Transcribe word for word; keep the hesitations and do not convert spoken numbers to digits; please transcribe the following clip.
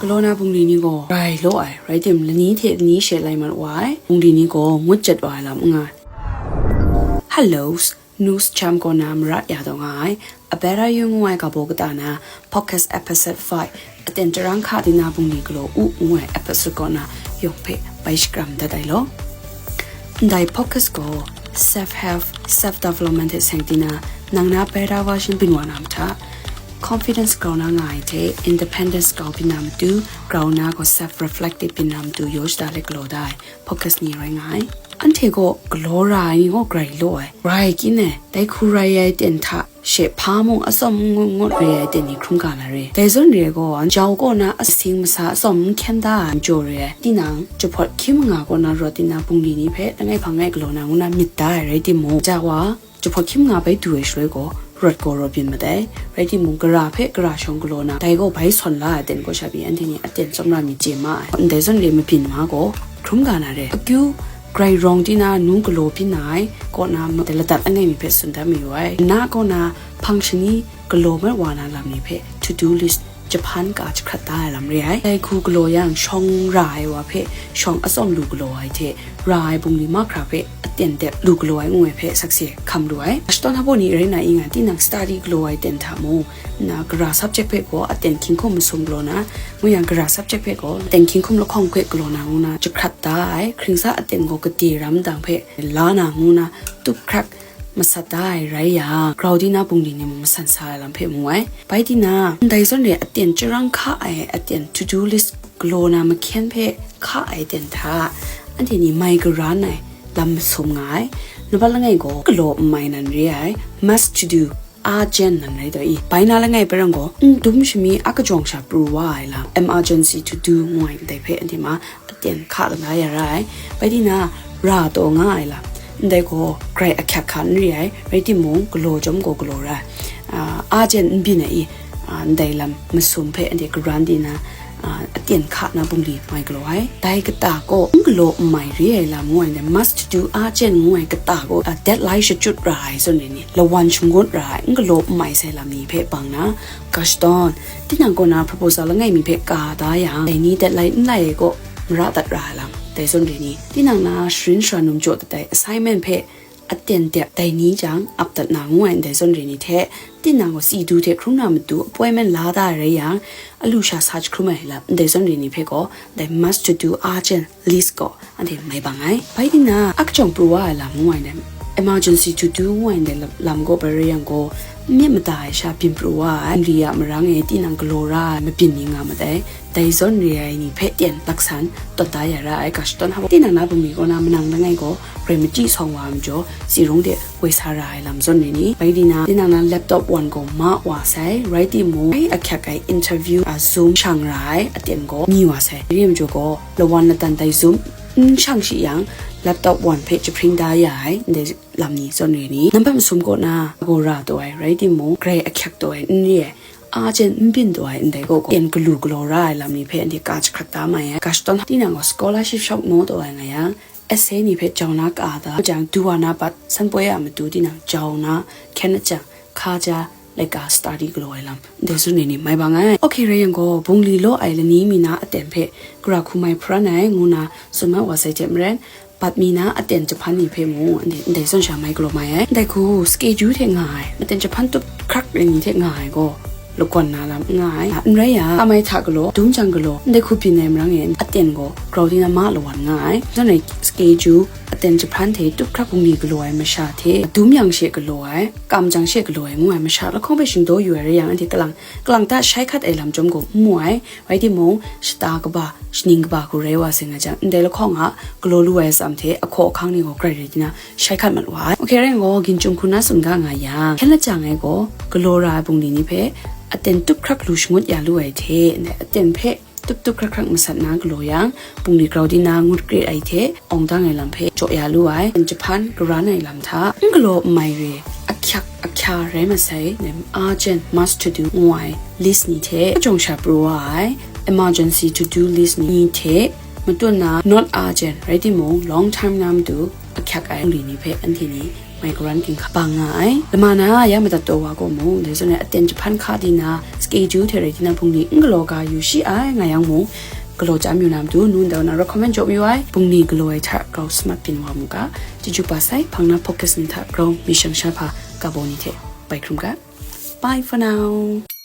Galaw na bungli ni gaw rai law ai, rai tim lani hte lani she lai mat wa ai, bungli ni gaw ngut jat wa ai lam n nga ai. Hello, News Jam kaw na mara ya taw nga ai, A Better You ngu ai ga baw kata na podcast episode five, aten charang hka di na bungli galaw u ngu ai episode kaw na yawng hpe bai shakram dat ai law. Ndai podcast gaw self help, self development hte seng di na, nang na better version byin wa na mata, confidence grau na nga ai hte independence grau byin na matu, grau na gaw self reflective byin na matu yaw shada let galaw da ai podcast ni rai nga ai. Anhte gaw galaw ra ai ni gaw grai law ai, rai kyin ai, dai hku rai ai ten hta she hpa mung atsawm n ngut ngut re ai ten ni hkrum ga na re. Dai zawn re ai gaw, jau kaw na asing masa atsawm n hkyen da ai majaw re ai, tinang jahpawt hkying manga kaw na rawt di na bungli ni hpe langai hpang ngai galaw na ngu na myit da ai rai timung, ja wa jahpawt hkying manga bai du ai shaloi gaw, rawt gaw rawt byin mat ai. Rai timung, gara hpe gara shawng galaw na, dai gaw bai sawn la ai ten kaw sha pyi, anhte ni aten tsawmra myit chye ma ai. Ndai zawn re mabyin ma gaw, hkrum ga na re. Akyu, grai rawng di na nu galaw byin na ai, kaw na ma-, ladat langai mi hpe tsun dat mayu ai. Na kaw na hpang shani galaw mat wa na lam ni hpe to do list jahpan ka jahkrat da ai lam re ai. Dai hku galaw yang, shawng ra ai wa hpe shawng atsawm lu galaw ai hte, ra ai bungli mahkra hpe aten dep lu galaw ai ngu ai hpe sakse hkam lu ai. Ashton habo ni rai na i nga, tinang study galaw ai ten hta mung, na gara subject hpe gaw aten hkying hkum masum galaw na, ngu yang gara subject hpe gaw aten hkying hkum lahkawng hpe galaw na ngu na jahkrat da ai, hkringsa aten gaw gade ram dang hpe la na ngu na tup hkrak masat da ai rai yang, grau di na bungli ni mung masan sa ai lam hpe mu ai. Bai di na, ndai zawn re aten charang hka ai, aten to do list galaw na mahkyen hpe hka ai ten hta, anhte ni mai karan ai lam masum nga ai. Number langai gaw galaw n mai nan re ai, must to do, urgent nan rai taw i. Bai na langai hpe rang gaw, n dum shami a kajawng sha pru wa ai lam, emergency to do ngu ai ndai hpe anhte ma aten hka la na ya ra ai. Bai di na, ra taw nga ai lam, ndai gaw grai ahkyak hka n re ai, rai timung, galaw chyawm gaw galaw ra ai. Ah, urgent n byin ai i, ah, ndai lam masum hpe anhte karan di na, ah, aten hka na bungli mai galaw ai. Dai kata gaw n galaw n mai re ai lam ngu ai, ndai must do urgent ngu ai kata gaw, ah, deadline shachyut ra ai zawn re ni, lawan shangut ra ai, n galaw n mai sai lam ni hpe bang na, Ashton, tinang kaw na proposal langai mi hpe ka da yang, dai ni deadline n lai ai gaw, mara dat ra ai lam, dai zawn re ni, tinang na sharin shara num jaw dat ai assignment hpe aten dep dai ni jang ap dat na ngu ai ndai zawn re ni hte, tinang gaw si du hte hkrum na matu appointment la da ai rai yang, alu sha sa jahkrum ai lam, ndai zawn re ni hpe gaw, dai must to do urgent list gaw, anhte mai bang ai. Bai di na, a kajawng pru wa ai lam ngu ai ndai, emergency to do ngu ai ndai lam, lam gaw bai rai yang gaw, n myit mada ai sha byin pru wa ai, li a marang e tinang galaw ra ai mabyin ni nga mat ai. Dai zawn re ai ni hpe ten laksan tawn da ya ra ai, Ashton habo. Tinang na bungli kaw na manang langai gaw, rai machyi sawng wa ai majaw, si rung de woi sa ra ai lam zawn re ni. Bai di na, tinang na laptop wan gaw ma wa sai, rai timung, bai ahkyak ai interview, a, Zoom shang ra ai aten gaw mi wa sai. Rai majaw gaw, lawan latan dai Zoom n shang shi yang, laptop wan hpe jahpring da ya ai, ndai lam ni zawn re ni. Nambat masum kaw na, gaw ra taw ai, rai timung, grai ahkyak taw ai, n re ai, urgent n byin taw ai, ndai gaw gaw, ten galu galaw ra ai lam ni hpe anhte ka jahkrat da mai ai. Ashton tinang gaw scholarship shawk naw taw ai nga yang, essay ni hpe jau na ka da, jang du wa na bat, san poi a matu tinang jau na, hkyen achang, hka ja, laika study galaw ai lam, ndai zawn re ni mai bang ai. Okay, rai yang gaw, bungli law ai lani mi na aten hpe, gara hku mai hparan ai, ngu na tsun mat wa sai hte maren, bat mi na aten jahpan ni hpe mung, ndai, ndai zawn sha mai galaw mai ai. Ndai hku, schedule hte nga ai, aten jahpan tup hkrak rai ni hte nga ai gaw, lagawn na lam n nga ai. N rai yang, a mai hta galaw, dum jang galaw, ndai hku byin ai marang e, aten gaw, grau di na ma lawan nga ai. Zawn rai schedule, aten jahpan hte tup hkrak bungli galaw ai masha hte, dum yang she galaw ai, kam jang she galaw ai ngu ai masha lahkawng hpe shingdaw yu ai rai yang, anhte kalang, kalang ta shai hkat ai lam chyawm gaw n mu ai. Rai timung, shata kaba, shaning kaba hku rai wa sai nga jang, ndai lahkawng a galaw lu ai atsam hte ahkaw ahkang ni gaw grai rai di na shai hkat mat wa ai. Okay, rai gaw, ginchung hku na tsun ga nga yang, hkyen lajang ai gaw, galaw ra ai bungli ni hpe aten tup hkrak lu shangut ya lu ai hte, ndai aten hpe tup tup hkrak hkrak masat na galaw yang, bungli grau di na ngut kre ai hte, awng dang ai lam hpe jaw ya lu ai, jahpan karan ai lam hta, n galaw n mai re, ahkyak ahkya rai masai, nem urgent must to do ngu ai list ni hte, kajawng sha pru wa ai, emergency to do list ni hte, matut na not urgent, rai timung, long time na matu, ahkyak ai bungli ni hpe anhte ni mai karan ginhka bang nga ai. Lama na ya madat taw wa gaw mung, dai zawn aten jahpan hka di na schedule hte rai di na bungli n galaw ga yu shi ai nga yang mung, galaw chyam yu na matu nu ndau na recommend jaw mayu ai, bungli galaw ai hta grau smat byin wa mu ga, chyeju pa sai, hpang na podcast ni hta grau mi shang sha hpa ga baw ni hte bai hkrum ga. Bye for now.